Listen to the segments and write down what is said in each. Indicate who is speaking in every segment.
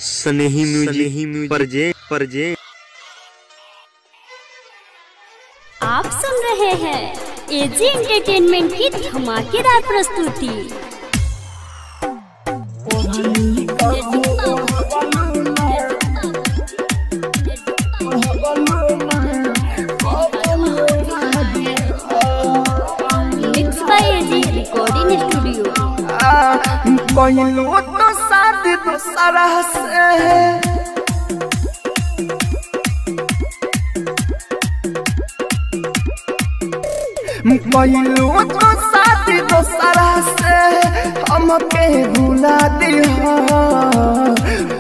Speaker 1: स्नेही music परजे।
Speaker 2: आप सुन रहे हैं एजी एंटरटेनमेंट की धमाकेदार प्रस्तुति। Mix by AG recording studio.
Speaker 3: कहलू तो शादी दूसरा से, कहलू तो शादी दूसरा से हमके भुला दिहा।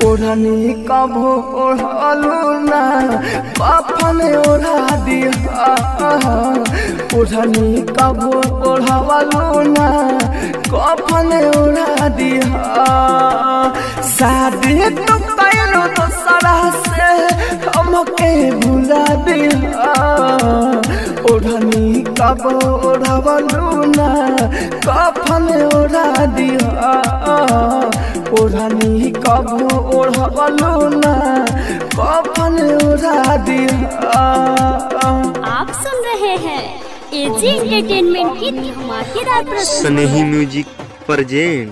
Speaker 3: ओढ़नी कभो ओढ़लू ना कफन ओढ़ा दिहा। ओढ़नी कभो ओढ़वलू ना कफन ओढ़ा दिहा। शादी तो कैलू दूसरा से हमके भुला दिहा। ओढ़नी कभो ओढ़वलू ना कफन ओढ़ा दिहा। ओढ़नी कभो ओढ़वलू ना कफन ओढ़ा दिहा।
Speaker 2: आप सुन रहे हैं एजी एंटरटेनमेंट की धमाकेदार प्रस्तुति।
Speaker 1: स्नेही music present.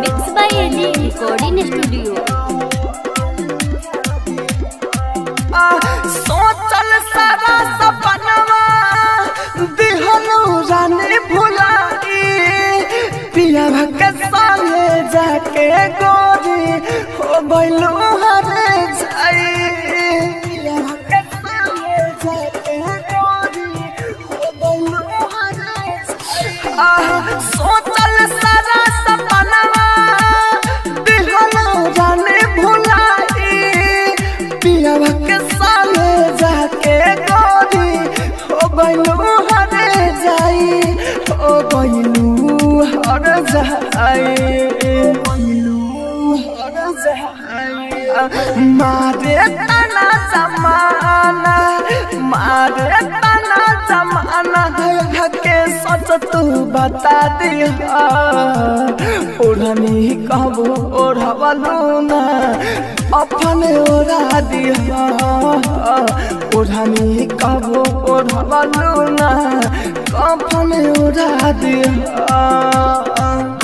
Speaker 2: Mix by AG recording studio.
Speaker 3: सोचल सारा सपनवा दिहनु रानी भुलाई, पिया के संगे जाके गोरी हो गइलू हरे जाई। पिया के संगे जाके गोरी हो गइलू हरे जाई। सोचल सारा सपनवा दिहनु रानी भुलाई, पिया के संगे जाके गोरी हो गइलू हरे जाई। हो गइलू हर जाई, मारे तना जमाना, मारे तना जमाना के सच तू बता दिहा। ओढ़नी कभो ओढ़वलू ना अपन ओढ़ा दिहा। ओढ़नी कभो ओढ़वलू ना कफन ओढ़ा दिहा।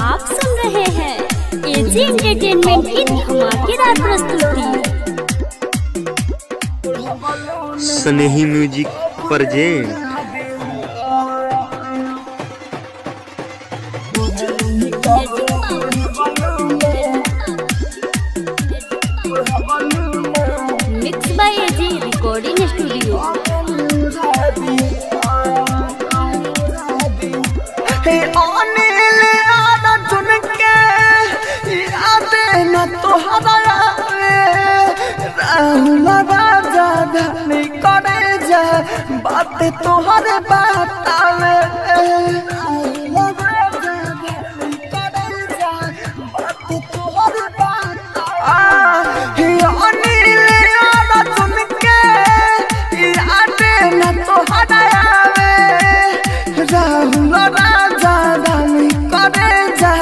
Speaker 2: आप सुन रहे हैं एजी एंटरटेनमेंट की धमाकेदार प्रस्तुति।
Speaker 1: Snehi music present.
Speaker 2: Mix by AG recording studio.
Speaker 3: Anil Arjun के याद न तोहरा आवे, राहुल राजा धनी करे जा बात तोहरे बतावे। राहुल राजा धनी करे जा बात तोहरे बतावे। अनिल अर्जुन के याद न तोहरा आवे, राहुल राजा धनी करे जा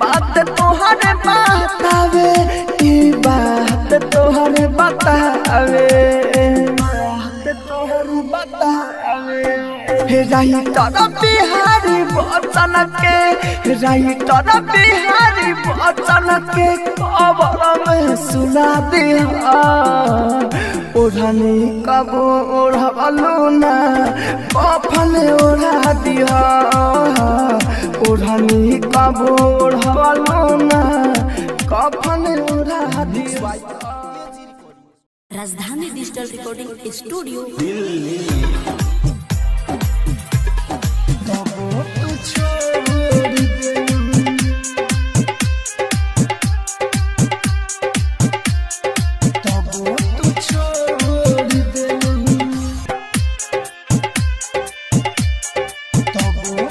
Speaker 3: बात तोहरे बतावे। ई बात तोहरे बतावे, बात तोहरे बतावे। राइटर बिहारी बचन के, राइटर बिहारी बचन के कबर में सुना दिहा। ओढ़नी कभो ओढ़वलू ना कफन ओढ़ा दिहा। ओढ़नी कभो ओढ़वलू ना कफन ओढ़ा दिहा।
Speaker 4: Rajdhani digital recording studio.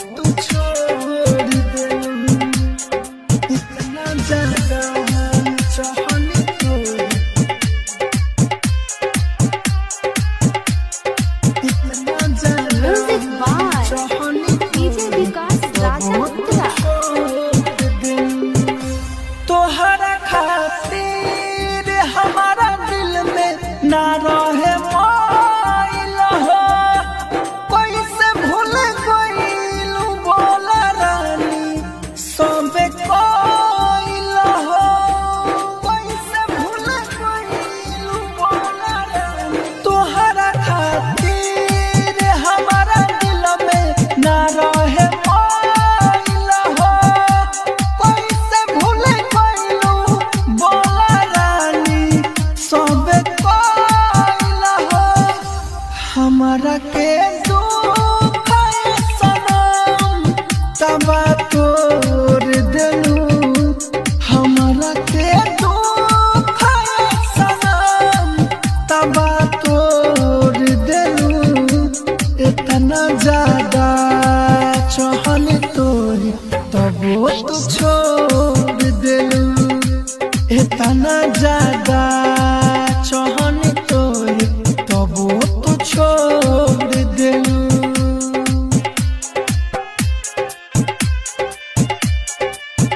Speaker 3: तू छोड़ दे। तबा तोर देलू हमरा के दुख सनम तबा तोर देलू। इतना ज्यादा चहल तोरी तबो तू छोड़ देलू। इतना ज्यादा चहल तोरी तबो तू छोड़ देलू।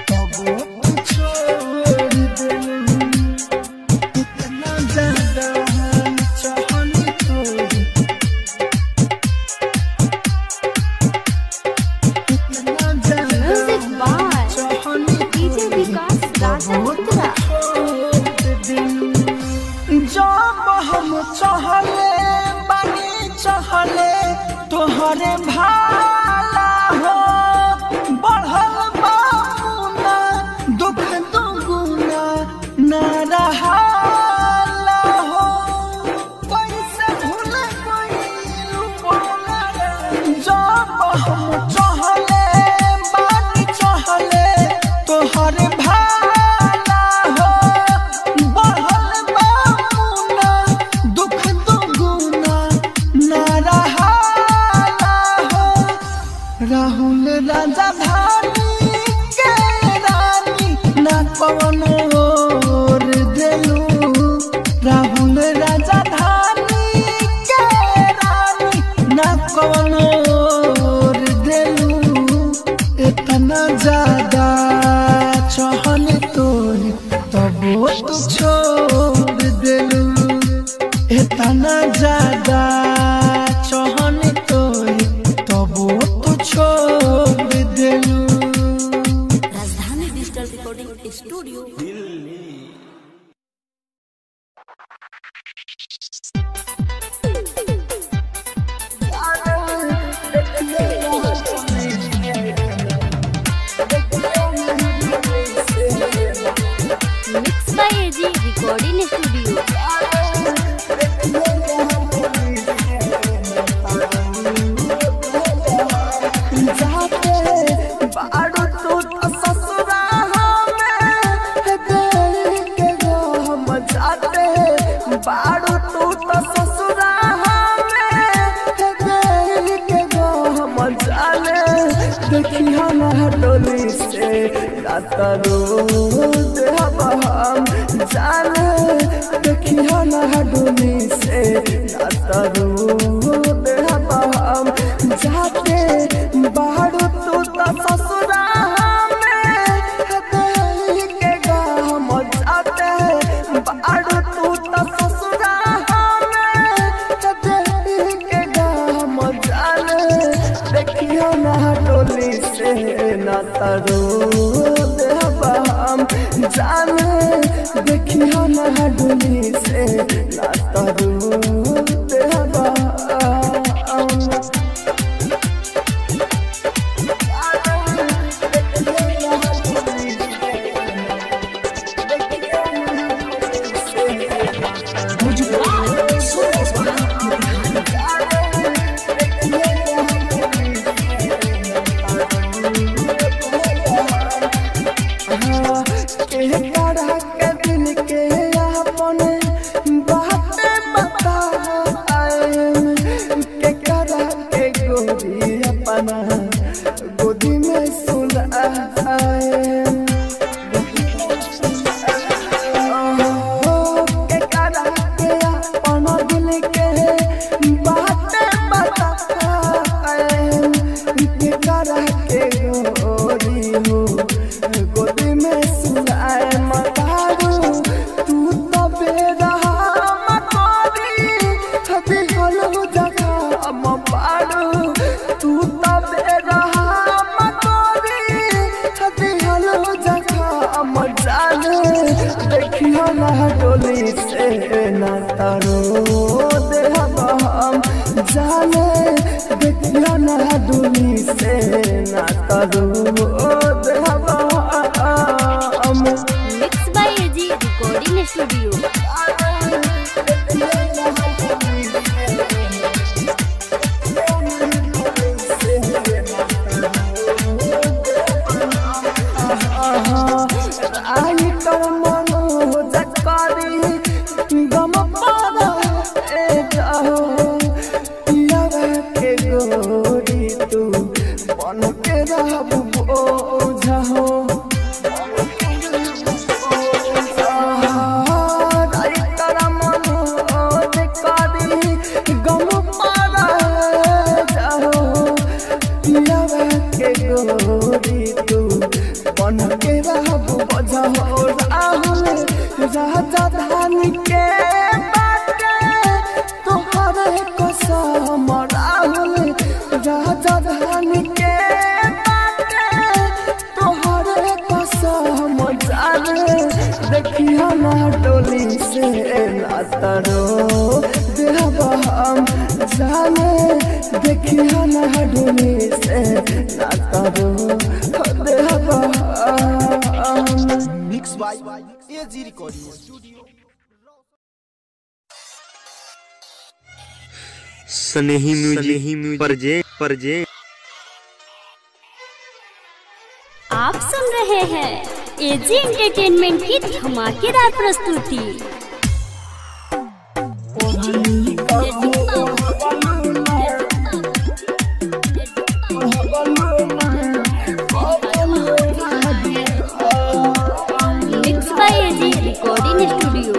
Speaker 3: तबो तू छोड़ देलू। इतना ज्यादा चहल तोरी इतना ज्यादा
Speaker 2: म्यूजिक बाय
Speaker 3: चहल
Speaker 2: डीजे विकास राजा उत्तरा।
Speaker 3: जब हम चहले बानी चहले तोहरे भाला हो बढ़ल बामुना दुख दुगुना न रहाला हो। कैसे भूल गइलू बोला जब हम चहले बानी चहले तोहरे भाला हो बढ़ल बामुना दुख दुगुना न रहाला हो। राहुल राजा धानी के रानी ना कौन और देलू। राहुल राजा धानी के रानी ना कौन और देलू। इतना ज्यादा चहल तोरी तबो तू छोड़ देलू। इतना ज्यादा चहल तोरी तबो तू छोड़ देलू।
Speaker 4: Rajdhani digital recording studio
Speaker 5: Delhi.
Speaker 2: Mix by AG recording studio.
Speaker 3: जाते बारू तू तो ससुरा में देख के गो हम जाते बारू तू तो ससुरा में देख के गो हम जाने। देखी हम डोली से रातरू देहब हम जाने। देखी हम डोली से रातरू देहब हम जाते बारू तू तो ससुरा में देख के गो हम जाते बारू तू तो ससुरा में देख के गो हम जाने। देखियो ना डोली से ना तरू देहब हम जाने। देखियो ना डोली से ना तरू देहब हम। के दिल के अपन बात बता के करा के गोरी अपना गोदी में सुला के करा के अपन दिल के बात बता के करा के गोरी हो गोदी में सुलाए मतारू। तू तो बेरहम कोरी हदी हलो जगह म पारू। तू तो बेरहम कोरी हदी हलो जगह म जाने। देखियो ना डोली से ना तारो देहब हम जाने। देखियो ना डोली से ना तारो देहब हम।
Speaker 2: Mix by AG recording studio.
Speaker 3: Thank you. रहब बोझा हो। राइटर मनोज करी गम पारा जाहो, पियावा के गोरी तू बन के रहब बोझा हो। राहुल राजा धान के बाटे तोहरे कसम, राहुल राजा धान के बाटे तोहरे कसम। जाने देखिया ना डोली से ना रो देहब हम, जाने देखिया ना डोली से ना रो देहब हम।
Speaker 5: Mix by AG recording studio.
Speaker 1: Snehi music present
Speaker 2: आप सुन रहे हैं एजी एंटरटेनमेंट की धमाकेदार प्रस्तुति। Mix by AG recording studio.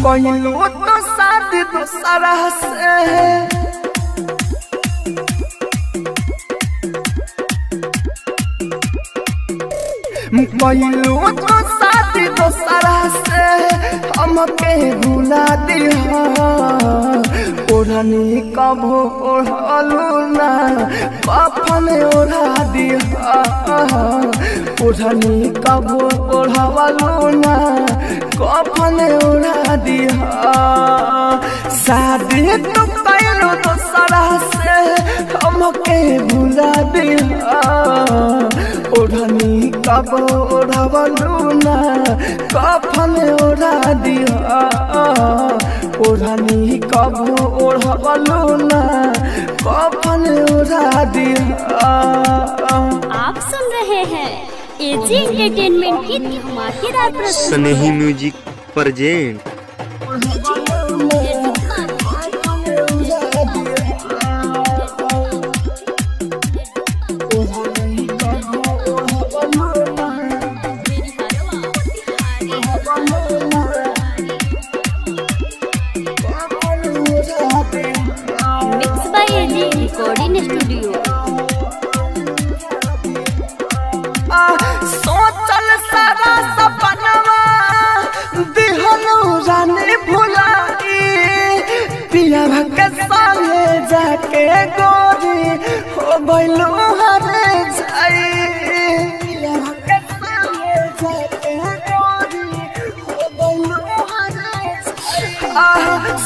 Speaker 3: कहलू तो साथ दूसरा से कहलू तो साथ दूसरा से हमके भुला दिहा। ओढ़नी कभो ओढ़लू ना कफन ओढ़ा दिहा, ओढ़नी कभो ओढ़वलू ना कफन ओढ़ा दिहा। शादी तो कैलू दोसरा से हमके भुला दिहा, ओढ़नी कभो ओढ़वलू ना कफन ओढ़ा दिहा, ओढ़नी कभो ओढ़वलू ना कफन ओढ़ा दिहा।
Speaker 2: आप सुन रहे हैं एजी एंटरटेनमेंट की धमाकेदार प्रस्तुति।
Speaker 1: Snehi music present
Speaker 2: mix by AG recording studio.
Speaker 3: सोचल सारा सपनवा दिहनु रानी भुलाई, पियावा के संगे जाके गोरी हो गइलू हरे जाई, पियावा के संगे जाके गोरी हो गइलू हरे जाई।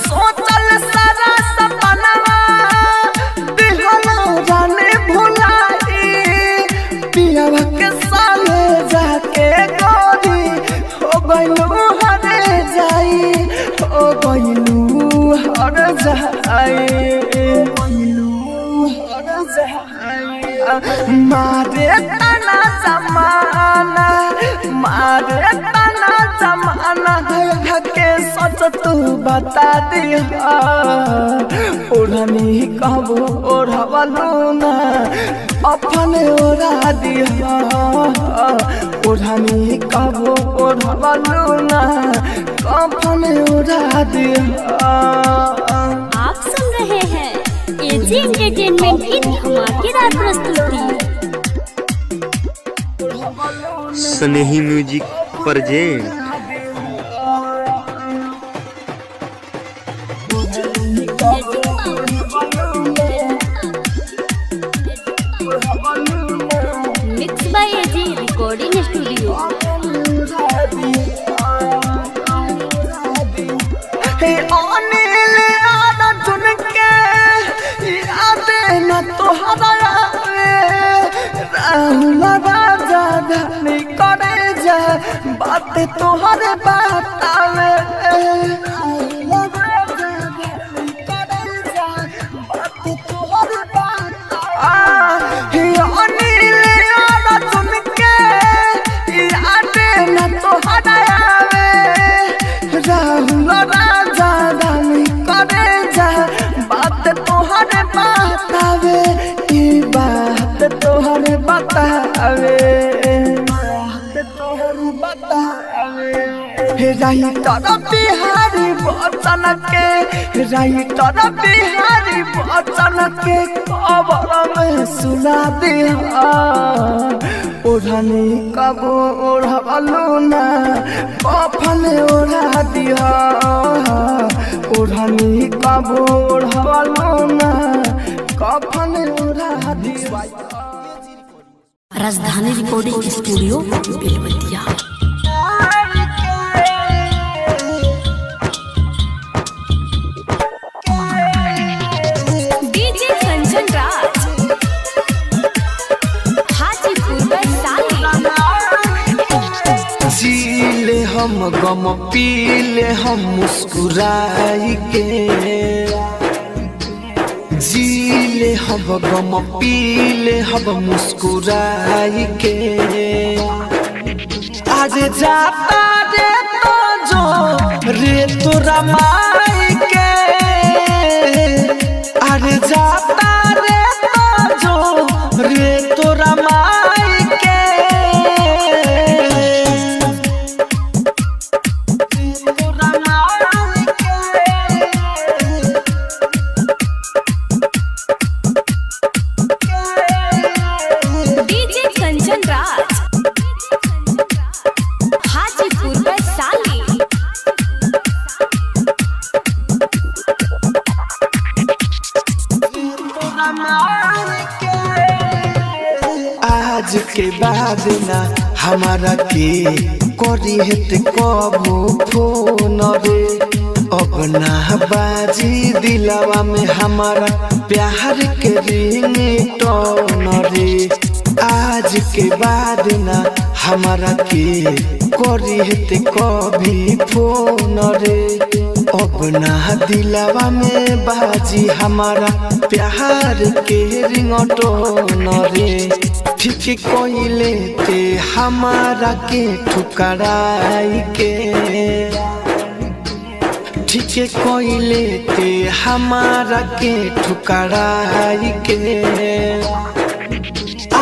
Speaker 3: सोचल सारा सपनवा दिहनु रानी भुलाई, पियावा के संगे जाके गोरी हो गइलू हरे जाई, हो गइलू हर जाई, हर जाई। मारे तना जमाना, मारे तना जमाना के सच तू बता दिहा। ओढ़नी कबो ओढ़वलू ना अपन ओढ़ा दिहा, ओढ़नी कबो ओढ़वलू ना कफन ओढ़ा दिहा।
Speaker 2: आप सुन रहे हैं एजी एंटरटेनमेंट की धमाकेदार प्रस्तुति।
Speaker 1: Snehi music present
Speaker 2: mix by AG recording studio.
Speaker 3: Anil Arjun के याद न तोहरा आवे, राहुल राजा धनी करे जा बात तोहरे बतावे, राहुल राजा धनी करे जा बात तोहरे बतावे। अनिल अर्जुन के याद न तोहरा आवे, राहुल राजा धनी करे जा बात तोहरे बतावे, ई बात तो राइटर बिहारी बचन के, राइटर बिहारी बचन के कबर में सुला दिहा। ओढ़नी कबो ओढ़वलू ना कफन ओढ़ा दिहा, ओढ़नी कबो ओढ़वलू ना कफन ओढ़ा दिहा।
Speaker 4: Rajdhani recording studio Belwatiya.
Speaker 2: DJ Kanchan Raj, Hajipur Vaishali.
Speaker 3: जीले हम गम पीले हम मुस्कुराई के, जीले हम गम पीले हम मुस्कुराई के। आज जाता रे तो जो रे तोरा माई के, आज जाता रे तो जो रे तोरा माई के।
Speaker 2: डीजे कंचन राज, हाजीपुर वैशाली।
Speaker 3: आज के बाद ना हमारा के करी हेत कबो फोन रे, अब ना बाजी दिलावा में हमारा प्यार के रिंगटोन रे। आज के बाद ना हमारा के करी हेत कभी फोन रे, अब ना दिलावा में बाजी हमारा प्यार के रिंगटोन रे। ठीक कोइले ते हमारा के ठुकराई के, ठीक कोइले ते हमारा के ठुकराई के।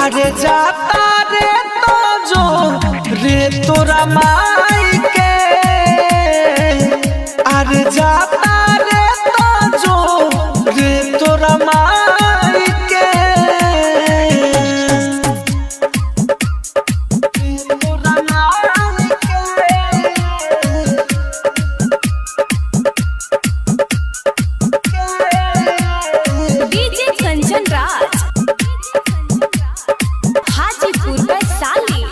Speaker 3: अरे जाता रे तो जो रे तोरा माई के, अरे जाता रे तो जो रे तोरा माई के।
Speaker 2: डीजे कंचन राज, हाजीपुर वैशाली।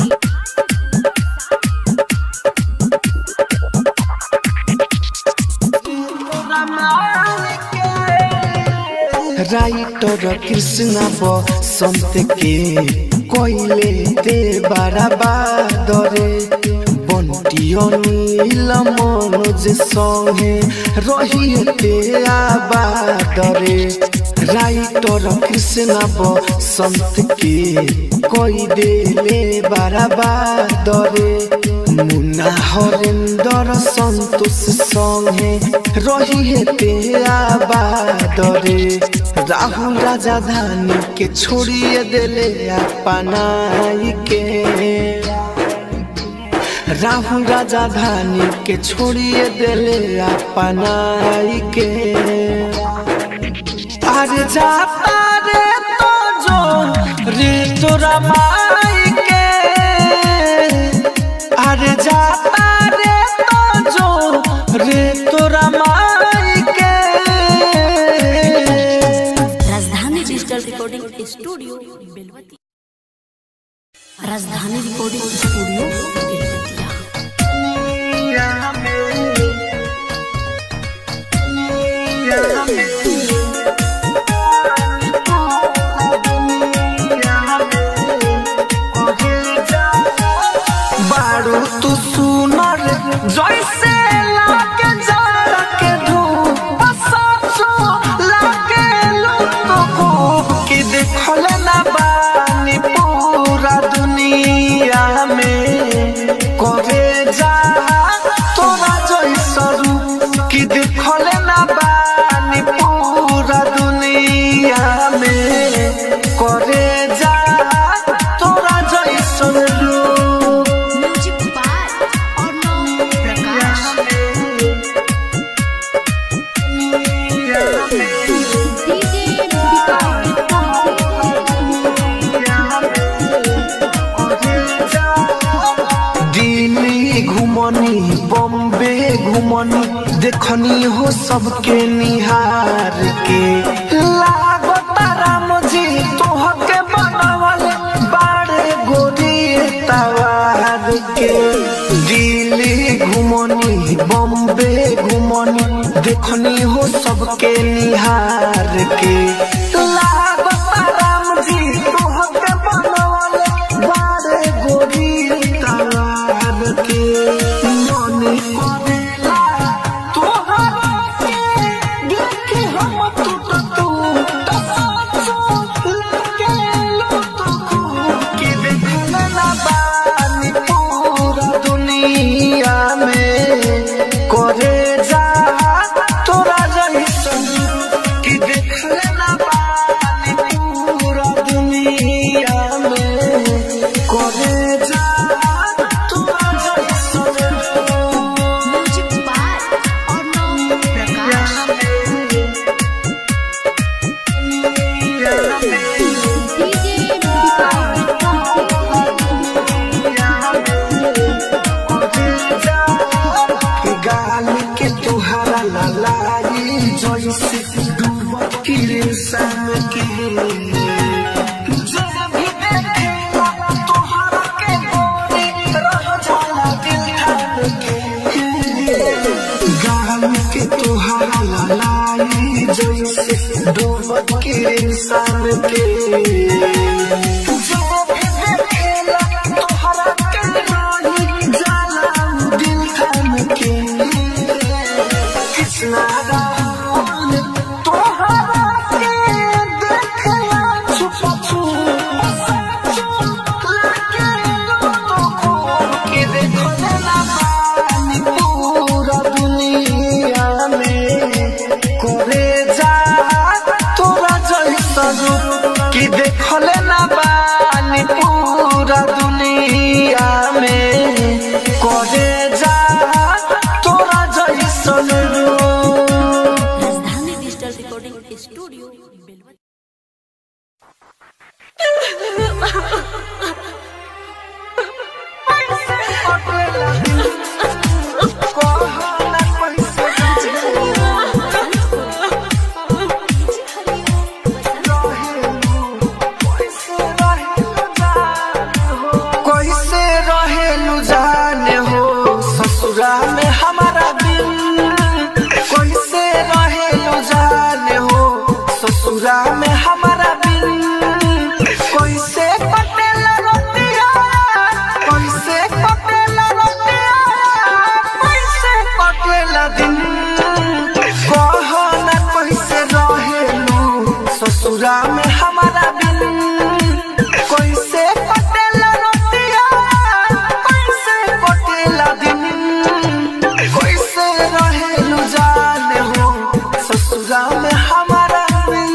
Speaker 3: राइटर कृष्ण बसंत के कोइले ते बराबर रे, बंटी अनिल मनोज संगे रही ते आबाद रे। राइटर कृष्ण बसंत के कोई देले बराबर रे, मुन्ना हरेंद्र संतोष संगे रही ते आबाद रे। राहुल राजा धानी के छोड़िए देले अपनाई के, राहुल राजा धानी के छोड़िए देले अपनाई के। अरे जाता रे तो जो रे तोरा माई के, अरे जाता रे तो जो रे तोरा माई के।
Speaker 4: Rajdhani digital recording studio Belwatiya. Rajdhani recording studio Belwatiya.
Speaker 3: बारू तू सुनर जैसे लागे जाड़ा के धूप, साचो लागे लो तो खूब कि देखल ना बानी पूरा दुनिया में करे जा तोरा घुमनी देखनी हो सबके निहार के। लागता राम जी तोहके बनवल बाड़े गोरी तवार के। दिल्ली घुमनी बॉम्बे घुमनी देखनी हो सबके निहार के। लागता राम जी तोहके बनवल बाड़े गोरी तवार के। मन करेला तोहरा के देखे हम टूट टूट लगे लो तो के देखले ना बानी पूरा दुनिया में करे जा तोरा जैसन कि देखले ना बानी पूरा दुनिया में करे जा तोरा जैसन।
Speaker 4: Music by Arnav Prakash.
Speaker 2: DJ
Speaker 3: गाल के तुहरा ललाई जैसे डूबत किरसन के। जब भी देखेला तोहरा के गोरी रह जाला दिल ठान के। गाल के तुहरा ललाई जैसे डूबत किरसन के। जब भी देखेला तोहरा के गोरी जाला दिल थाम के। कृष्णा राम तोहरा के देखला छुप छुप लगे लो तो के देखले ना बानी पूरा दुनिया में करे जा तोरा जैसन कि देखले ना बानी पूरा दुनिया में करे जा तोरा जैसन।
Speaker 4: Rajdhani digital recording studio Belwatiya.
Speaker 3: कैसे रहेलू जाने हो ससुरा में हमारा दिल। कैसे रहेलू जाने हो ससुरा में हमारा दिल। कैसे कटेला रतिया कैसे कटेला रतिया कैसे कटेला दिन। कहना कैसे रहेलू ससुरा में हमारा दिल। कैसे कटेला रतिया कैसे कटेला दिन। कैसे रहेलू जाने हो ससुरा में हमारा दिल।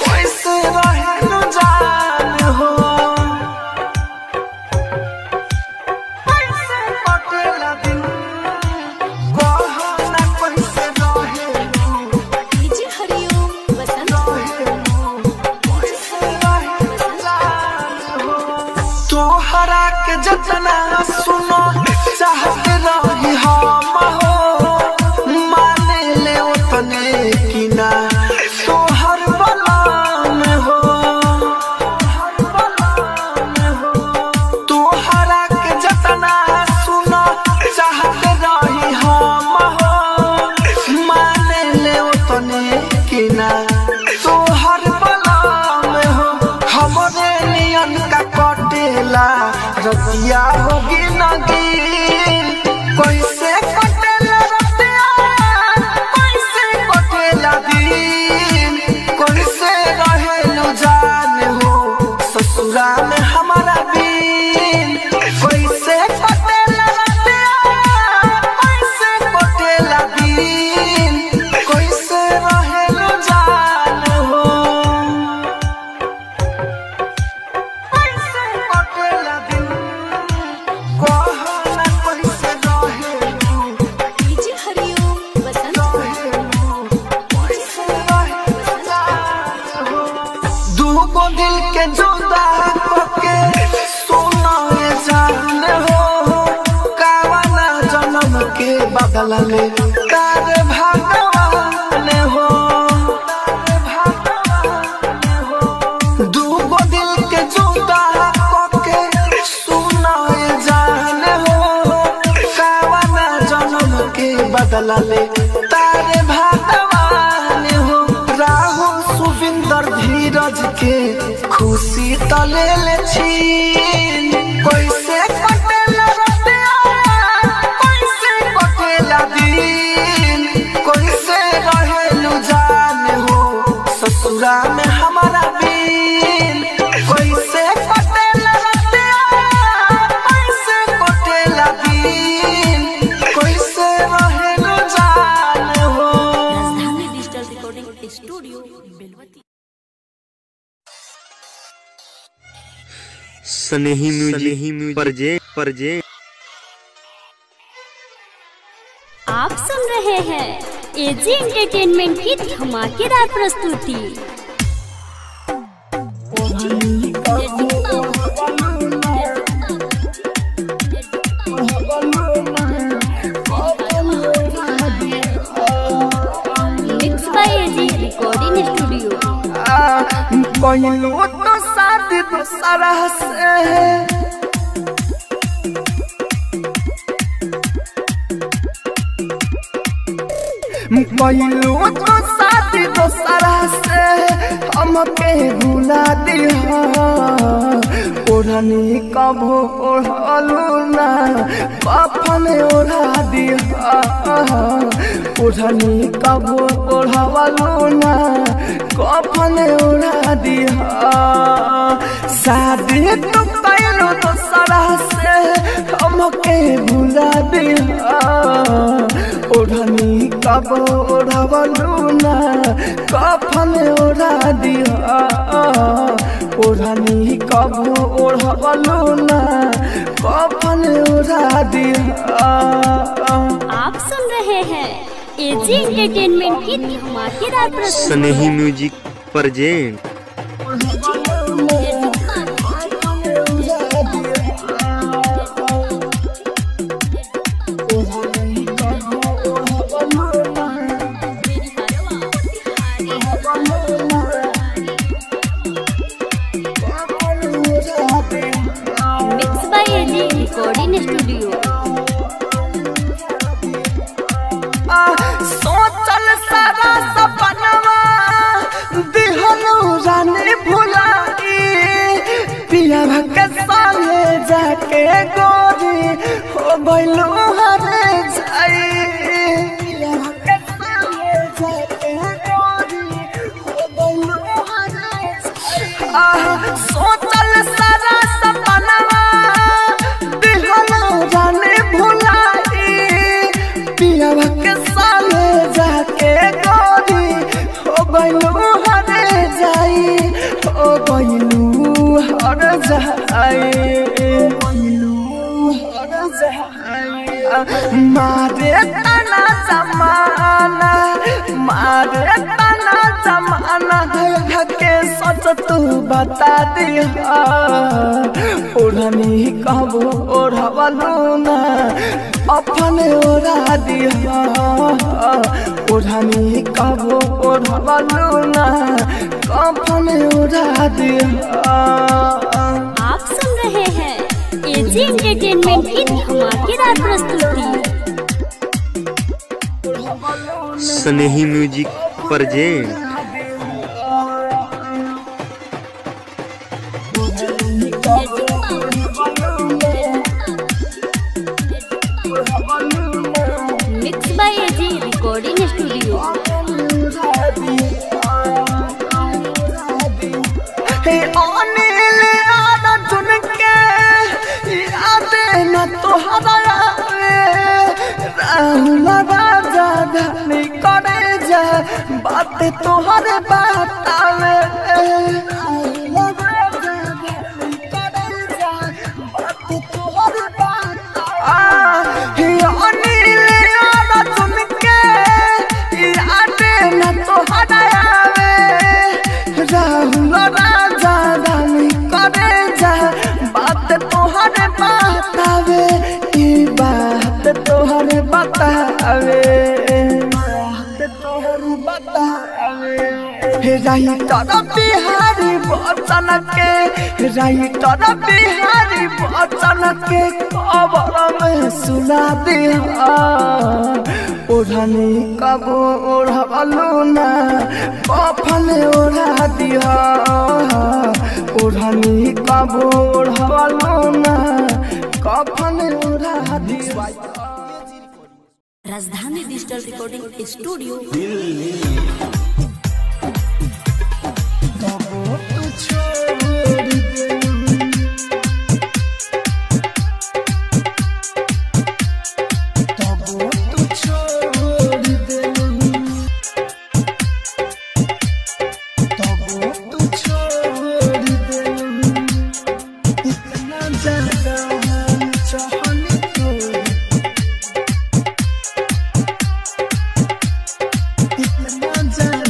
Speaker 3: कैसे रहेलू जाने हो कैसे कटेला दिन। कहना कैसे रहेलू
Speaker 2: डीजे हरिओम बसंत।
Speaker 3: तोहरा के जतना सुनो चाहते रही हम हो माने ले उतने की ना तोहर बलाम हो। तोहरा के जतना सुनो चाहते रही हम हो माने ले उतने की ना तोहर बलाम हो। हमरे नियन का कटेला रतिया होगी नगीन। कैसे कटेला रतिया कैसे कटेला दिन। कैसे रहेलू जाने हो ससुरा में हमारा बिन। कैसे कटेला रतिया कैसे कटेला दिन। कैसे रहेलू जाने हो कैसे कटेला दिन। कहना कैसे रहेलू
Speaker 2: डीजे हरिओम बसंत।
Speaker 3: दूगो दिल के जुदा करके सुना जान हो कावाना जन्म के बदला। बदला ले तार भगवान हो। दूगो दिल के जुदा करके सुनाए जान हो, कावना जन्म के बदला ले तार भगवान हो। राहुल सुविंदर धीरज के खुशी तले ले छीन, कैसे कटेला रतिया, कैसे कटेला दिन, कैसे रहेलु जान हो ससुरा में हमारा बिन। कैसे कटेला रतिया, कैसे कटेला दिन, कैसे रहेलु जान हो।
Speaker 4: Rajdhani digital recording studio Belwati.
Speaker 1: Snehi music present.
Speaker 2: आप सुन रहे हैं एजी एंटरटेनमेंट की धमाकेदार प्रस्तुति। Mix by AG recording studio.
Speaker 3: कहलू तो शादी दूसरा से, कहलू तो शादी दूसरा से हमके भुला दिहा। ओढ़नी कभो ओढ़लू ना कफन ओढ़ा दिहा, ओढ़नी कभो ओढ़वलू ना कफन ओढ़ा दिहा। शादी तो कैलू दूसरा से हमके भुला दिहा, ओढ़नी कभो ओढ़वलू ना कफन ओढ़ा दिहा, ओढ़नी कभो ओढ़वलू ना कफन ओढ़ा दिहा।
Speaker 2: आप सुन रहे हैं एजी एंटरटेनमेंट की धमाकेदार प्रस्तुति।
Speaker 1: Snehi music present.
Speaker 2: Mix by AG recording studio.
Speaker 3: सोचल सारा सपनवा दिहनु रानी भुलाई, पिया के संगे जाके गोरी हो गइलू हरे जाई। पिया के संगे जाके गोरी हो गइलू हरे जाई। सोचल सारा सपनवा दिहनु रानी भुलाई, पिया के संगे जाके गोरी हो गइलू हरे जाई, हो गइलू हर जाई, हर जाई। मारे तना जमाना, मारे तना जमाना के सच तू बता दिहा। ओढ़नी कबो ओढ़वलू ना अपन ओढ़ा दिहा, ओढ़नी कबो ओढ़वलू ना कफन ओढ़ा दिहा।
Speaker 2: आप सुन रहे हैं एजी एंटरटेनमेंट की धमाकेदार प्रस्तुति।
Speaker 1: Snehi music present.
Speaker 2: Mix by AG recording studio.
Speaker 3: Anil Arjun के याद न तोहरा आवे, राहुल राजा धनी करे जा बात तोहरे बतावे। राहुल राजा धनी करे जा बात तोहरे बतावे। अनिल अर्जुन के याद न तोहरा आवे, राहुल राजा धनी करे जा बात तोहरे बतावे, ई बात तोहरे बतावे। राइटर बिहारी बचन के, राइटर बिहारी बचन के कबर में सुला दिहा। ओढ़नी कबो ओढ़वलू ना कफन ओढ़ा दिहा। ओढ़नी कबो ओढ़वलू ना कफन ओढ़ा दिहा।
Speaker 4: Rajdhani digital recording studio.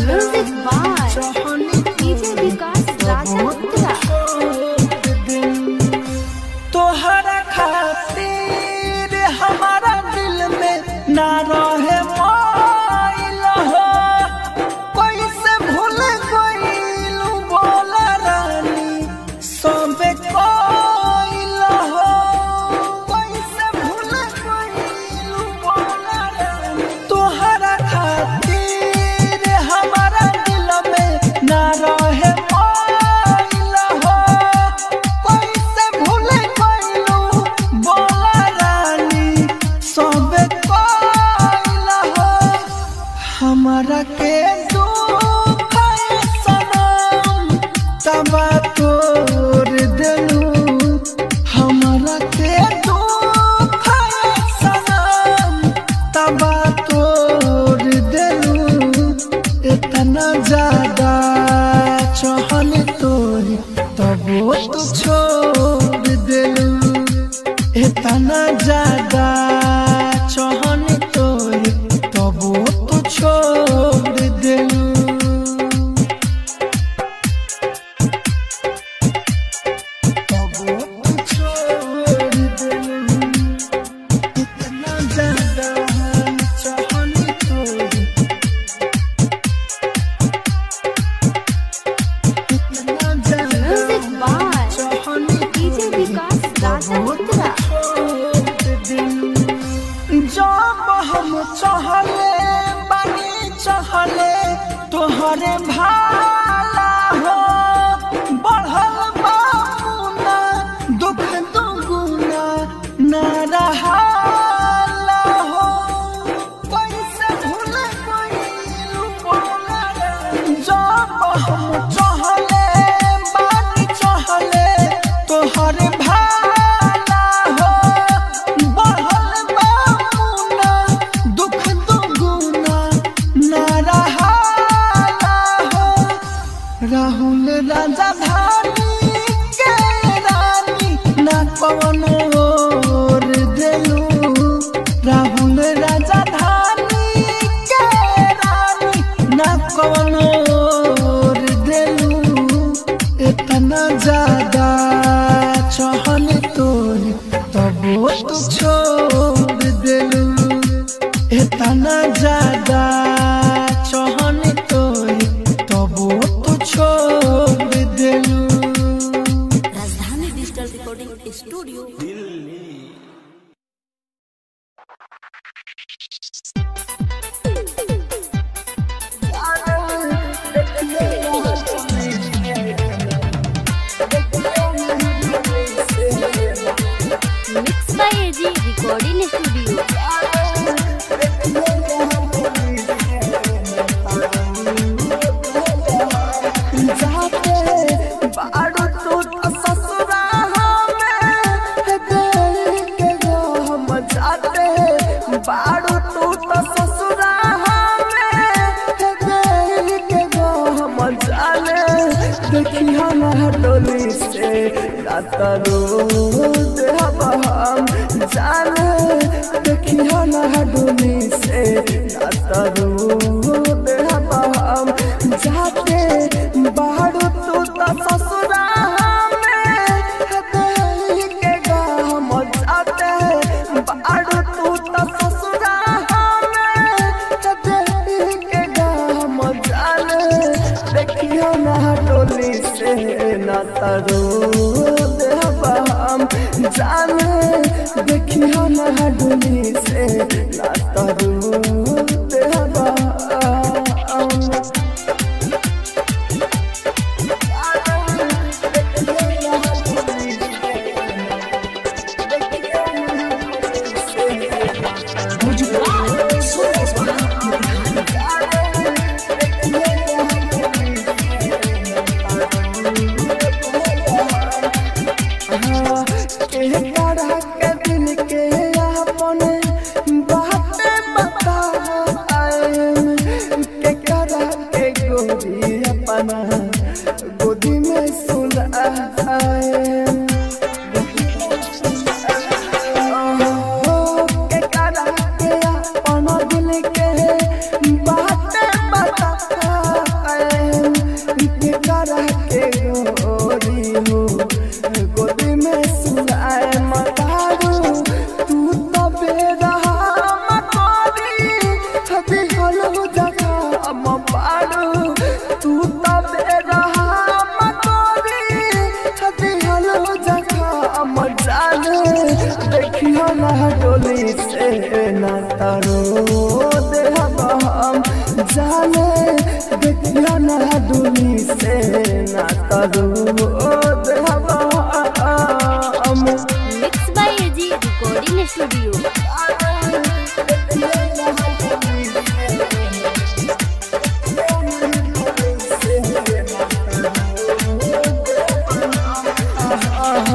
Speaker 2: Music by DJ Vikas Raja Uttara.
Speaker 3: तोहरा खातिर हमारा दिल में ना रहे मोइल हो, कैसे भूल गइलू बोला रानी सबे कोइल हो, कैसे भूल गइलू बोला रानी। तोहरा खातिर हमारा दिल में ना रहे मोइल हो, कैसे भूल गइलू बोला रानी सबे कोइल हो। हमारा के दुख सनम तबा तोर देलू, हमारा के दुख सनम तबा तोर देलू। इतना ज्यादा चहल तोरी तबो तो छोड़ देलू, इतना ज्यादा चहल तोरी तबो तो छोड़ देलू। तबो तो छोड़ देलू, इतना ज्यादा चहल तोरी, इतना ज्यादा
Speaker 2: म्यूजिक बाय
Speaker 3: चहल
Speaker 2: डीजे विकास राजा उत्तरा।
Speaker 3: जब हम चहले बानी चहले तोहरे भाला हो, बढ़ल बामुना दुख दुगुना ना रहाला हो, कैसे भूल गइलू बोला रानी। जब हम चहले बानी चहले तोहरे भाला हो, बढ़ल बामुना दुख दुगुना ना रहाला हो। राहुल राजा धानी के रानी ना कवनो और देलू, राहुल राजा धानी के रानी ना कवनो और देलू। इतना ज्यादा चहल तोरी तबो तो छोड़ देलू, इतना ज्यादा चहल तोरी तबो तो छोड़ देलू।
Speaker 4: Rajdhani digital recording studio.
Speaker 2: Mix by AG recording studio.
Speaker 3: जाते बारू तू तो ससुरा में देख के गो हम जाते, बारू तू तो ससुरा में देख के गो हम जाने। देखी हम डोली से रात रोज हम जाने, देखी हम डोली से रात रोज हम जाते। बारू तू तो ससुरा में देख के गो हम जाते, बारू तू तो ससुरा में देख के गो हम जाने। देखी देहब हम जाने देखियो ना डोली से ना तरो देहब हम। के दिल के अपन बात बता के करा के गोरी अपना गोदी में सुलाए के करा के अपन दिल के बात बता के करा के गोरी हो गोदी में सुलाए मतारू तू तो बेरहम करी हदी हलो जगह म पारू तू तो बेरहम करी हदी हलो जगह म जाने देखियो ना डोली से ना तारो देहब हम जाने देखियो ना डोली से ना तारो देहब हम।
Speaker 2: Mix by AG recording studio.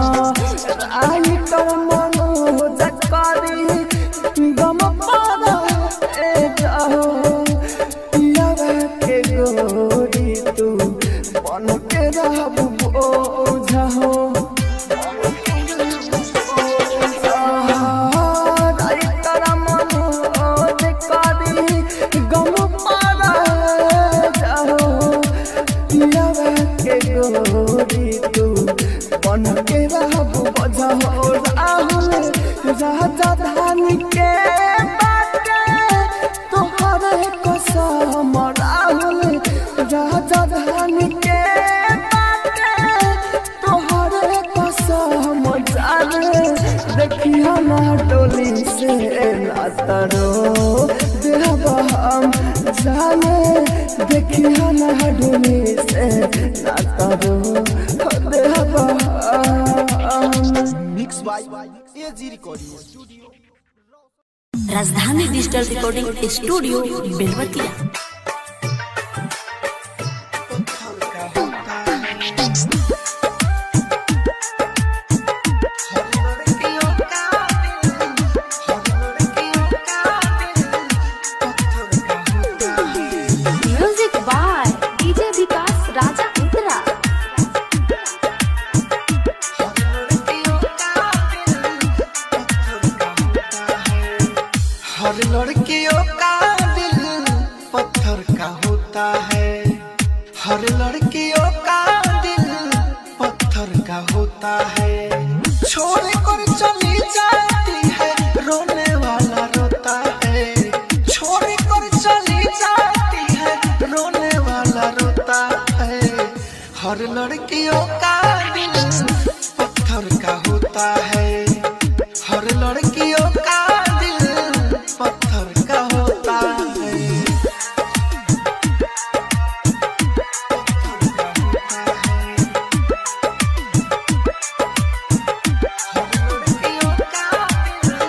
Speaker 3: आई कर मनो जकारी गम पारा ए जाओ पियावा के गोरी तू बन के रहबू बोझहो आई कर मनो जकारी गम पारा जाओ पियावा के गोरी तू बन के रहबू बजहो राहुल राजा धान के बाटे तोहरे कसम राहुल राजा धान के बाटे तोहरे कसम जाने देखियो ना डोली से ना तरो देहब हम जाने देखियो ना डोली से ना तरो देहब हम।
Speaker 5: Mix by AG recording studio.
Speaker 4: Rajdhani digital recording studio Belwatiya.
Speaker 2: Music by DJ Vikas Raja Uttara.
Speaker 6: हर लड़कियों का दिल पत्थर का होता है, हर लड़कियों का दिल पत्थर का होता है। छोड़ कर चली जाती है रोने वाला रोता है, छोड़ कर चली जाती है रोने वाला रोता है। हर लड़कियों का दिल पत्थर का होता है, हर लड़कियों का दिल पत्थर का होता है।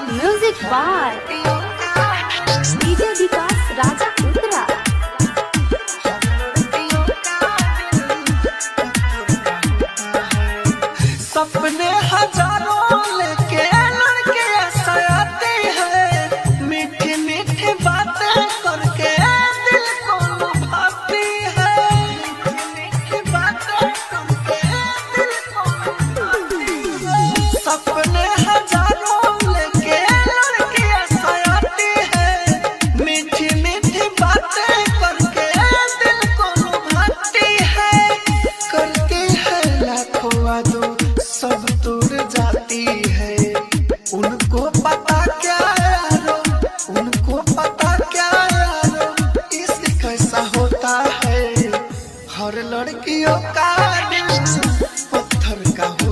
Speaker 2: Music by DJ Vikas Raja Uttara.
Speaker 6: सपने हजारों लेके लड़के ऐसा आते हैं, मीठी मीठी बातें करके दिल को लुभाती है, मीठी मीठी बातें करके दिल को लुभाती है। सपने हजारों लेके लड़के ऐसा आती है, मीठी मीठी बातें करके दिल को लुभाती है। करती है लाखों वादों सब तोड़ जाती है, उनको पता क्या यारो, उनको पता क्या यारो इश्क कैसा होता है। हर लड़कियों का दिल पत्थर का होता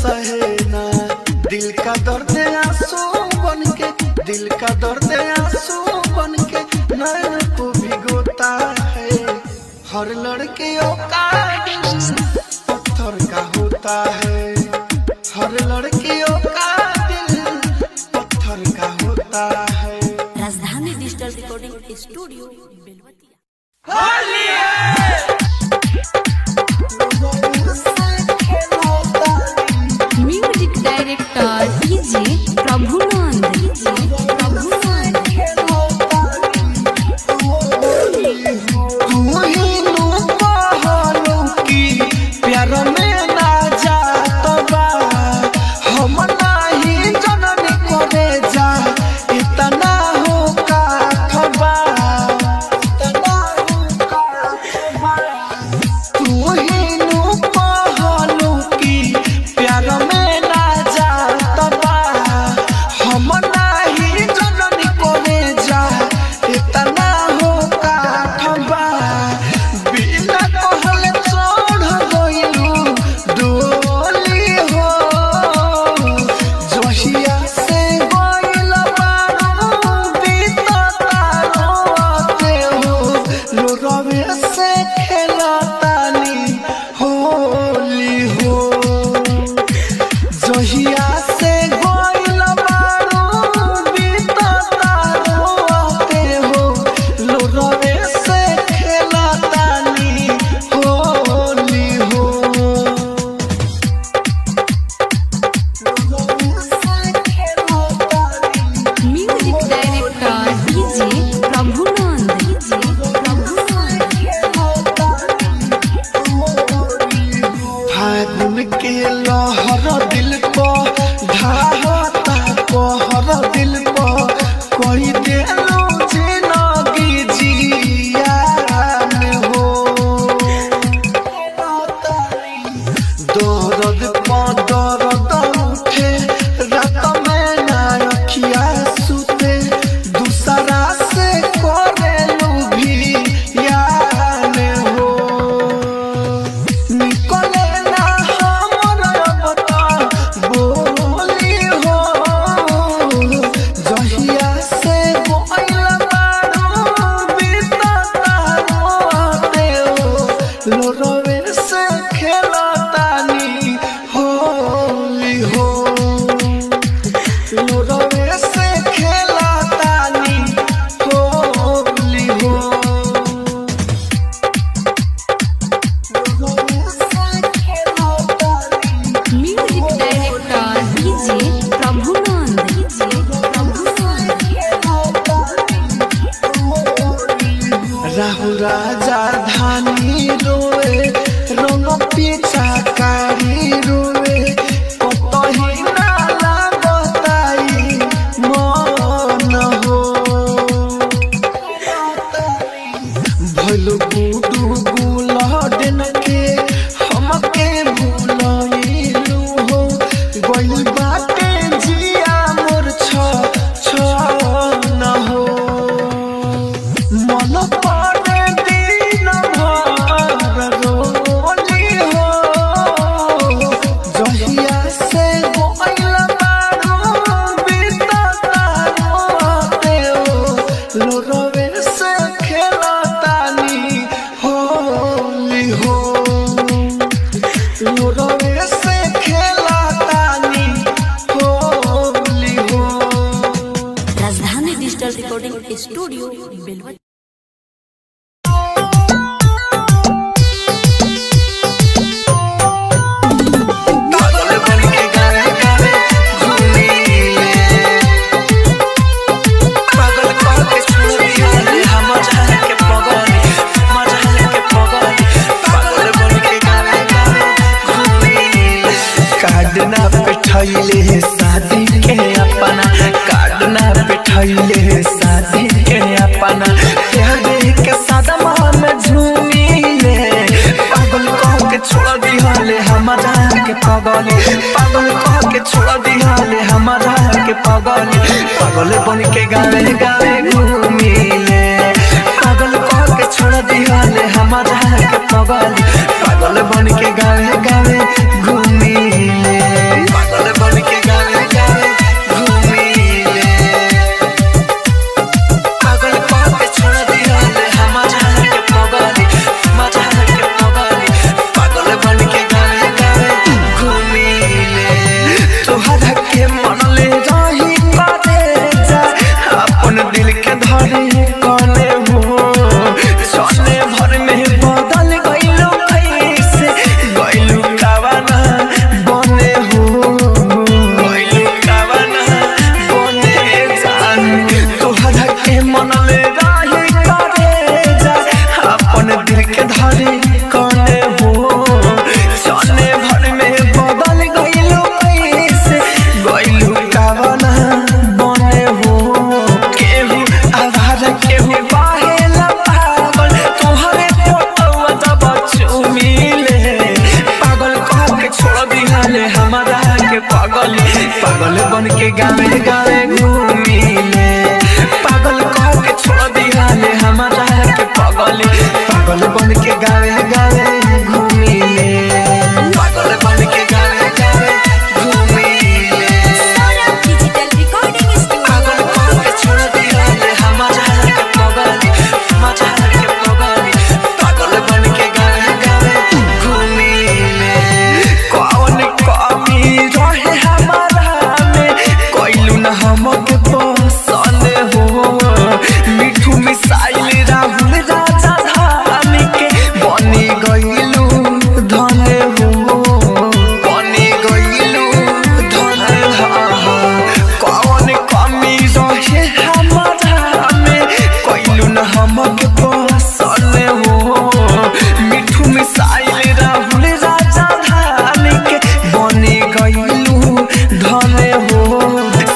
Speaker 6: सहे ना। दिल का दर्द आंसू बन के, दिल का दर्द आंसू बन के नैन को भिगोता है। हर लड़कियों का दिल पत्थर का होता है, हर लड़कियों का दिल पत्थर का होता है।
Speaker 4: Rajdhani digital recording studio Belwatiya.
Speaker 2: Music director DJ Prabhunand. DJ Prabhunand.
Speaker 6: तू ही नु कहलू कि प्यार में ना जात बा, हम नाही जननी करे जा इतना हो काठबा, इतना हो काठबा। तू ही नु कहलू कि प्यार में ना जात बा, हम नाही जननी करे जा इतना हो काठबा। बिना कहले चढ़ गइलू डोली हो, जहिया से गइल बारू बीतता रोते हो, लोरवे से खेलतानी होली हो। जहिया से गइल बारू बीतता रोते हो, लोरवे से खेलतानी होली हो।
Speaker 2: Music director DJ Prabhunand. DJ Prabhunand.
Speaker 6: फागुन के लहर दिल को ढाहता कहर दिल को, कोई देलो जिनगी जियान हो। दर्द पर दर्द उठे रात में ना अखिया सुते, दूसरा से करेलू भी यान हो। निकले ना हमर बता बोली हो, जहिया से गइल बारू बीतता रोते हो, लोरवे से खेलतानी होली हो, लोरवे से खेलतानी होली हो।
Speaker 2: Music director DJ Prabhunand. DJ Prabhunand.
Speaker 6: Rahul राजा धानी रोए, रंग पीछा कारी रोए, कतही ना लागताई मन हो। भइल गुडू गुलडन के हमके भुलइलू हो, गइल बाटे जिया मोर छ न हो। मन पड़े दिन भर रोली हो, जहिया से गइल बारू बीतता रोते हो, लोरवे से खेलतानी होली हो, लोरवे से खेलतानी होली हो।
Speaker 4: Rajdhani digital recording studio Belwatiya.
Speaker 6: पागल बन के गावे गावे घूमीले, पागल कह के छोड़ दिया हम जान के पगली, मजाल के पगली। पागल बन के गावे गावे घूमीले। कार्ड ना पे शादी के अपना, कार्ड ना पे शादी के अपना, प्यार के सदमा में झूमीले। पागल कह के छोड़ दिहले हमारा के पगली, पागल कह के छोड़ दिहले हमारा के पगली। पागल बन के गावे गावे घूमीले, पागल कह के छोड़ दिहले हमारा के पगली, पागल बन के गावे गावे घूमीले। के पगली पागल बन के गावे गावे घूमिले पागल कह के छोड़ दिहाले हमारा के पगली पागल बन के गावे गावे घूमिले पागल बन के गावे गावे घूमिले
Speaker 2: डिजिटल रिकॉर्डिंग स्टूडियो।
Speaker 6: पागल कह के छोड़ दिहाले हमारा के पगली हमारा के पगली पागल बन के गावे गावे घूमिले कौन कमी रहे हमारा में कोइलू न हमके पसंद हो मिठू मिसाइल राहुल राजा धान के बनी गइलू धन हो बनी गइलू धन हो कौन कमी रहे हमारा में कोइलू न हमके पसंद हो मिठू मिसाइल राहुल राजा धान के बनी गइलू धन हो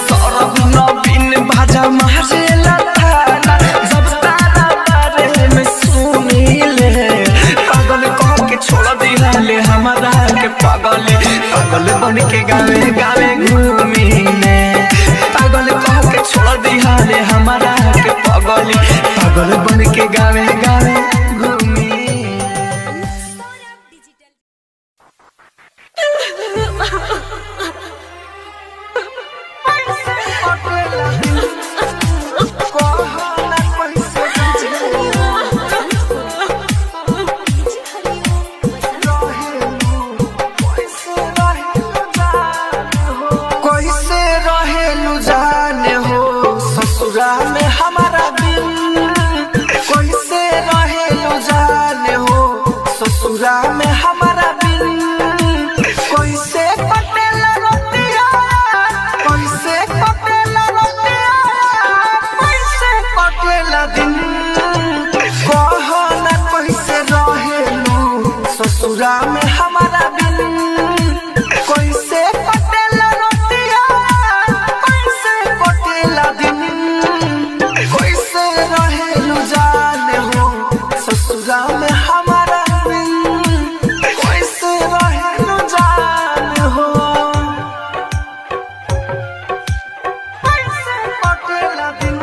Speaker 6: सरब नवीन बाजा मारेला थाना जब तारा बारे में सुनीले पागल कह के छोड़ दिहाले हमारा के पगले पागल बन के गावे गावे घूमिले पागल कह के छोड़ दिहाले हमारा के पगले पागल बन के गावे गावे घूमिले। कैसे रहेलू जाने हो ससुरा में हमारा दिल कैसे रहेलू जाने हो ससुरा में हमारा दिल कैसे कटेला रतिया कैसे कटेला रतिया कैसे कटेला दिन कहो ना कैसे रहेलू ससुरा में हमारा बिन कैसे कटेला रतिया कैसे कटेला दिन कैसे रहेलू जाने हो ससुरा में हमारा बिन कैसे रहेलू जाने हो कैसे कटेला दिन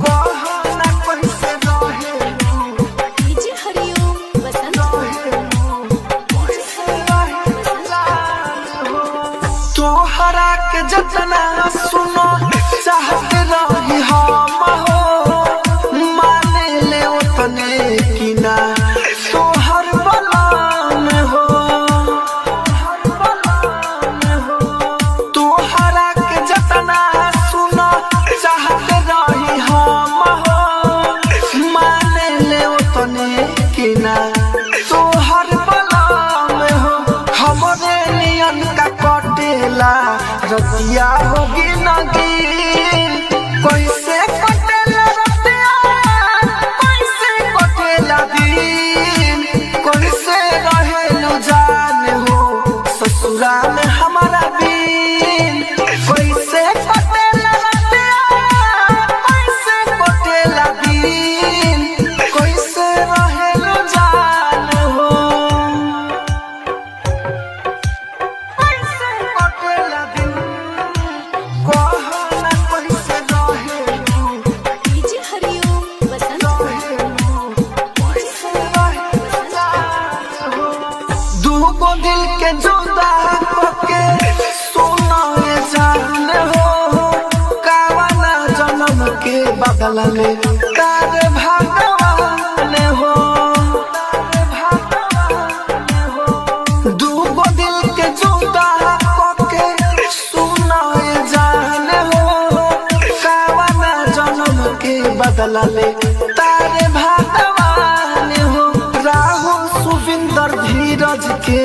Speaker 6: कहो ना कैसे रहेलू
Speaker 2: डीजे हरिओम बसंत।
Speaker 6: तोहरा के जतना सुनो चाहते रही हम हो माने ले उतने की ना तोहर बलाम हो तोहरा के जतना सुनो चाहते रही हम हो माने ले उतने की ना तोहर बलाम हो हमरे नियन का कटेला रतिया होगी नगीन कैसे कटेला रतिया कैसे कटेला दिन कैसे रहेलू जान हो ससुरा में हमारा बिन कैसे कटेला रतिया कैसे कटेला दिन कैसे रहेलू जान हो कैसे कटेला दिन कहो ना कैसे रहेलू
Speaker 2: डीजे हरिओम बसंत।
Speaker 6: दूगो दिल के जुदा होके सुनो ये जान हो कावना जन्म के बदला ले तारे भगवान हो दूगो दिल के जुदा होके सुनो ये जान हो कावना जन्म के बदला ले तारे भगवान हो राहुल सुविंदर धीरज के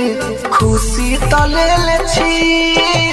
Speaker 6: खुशी तले ले छी।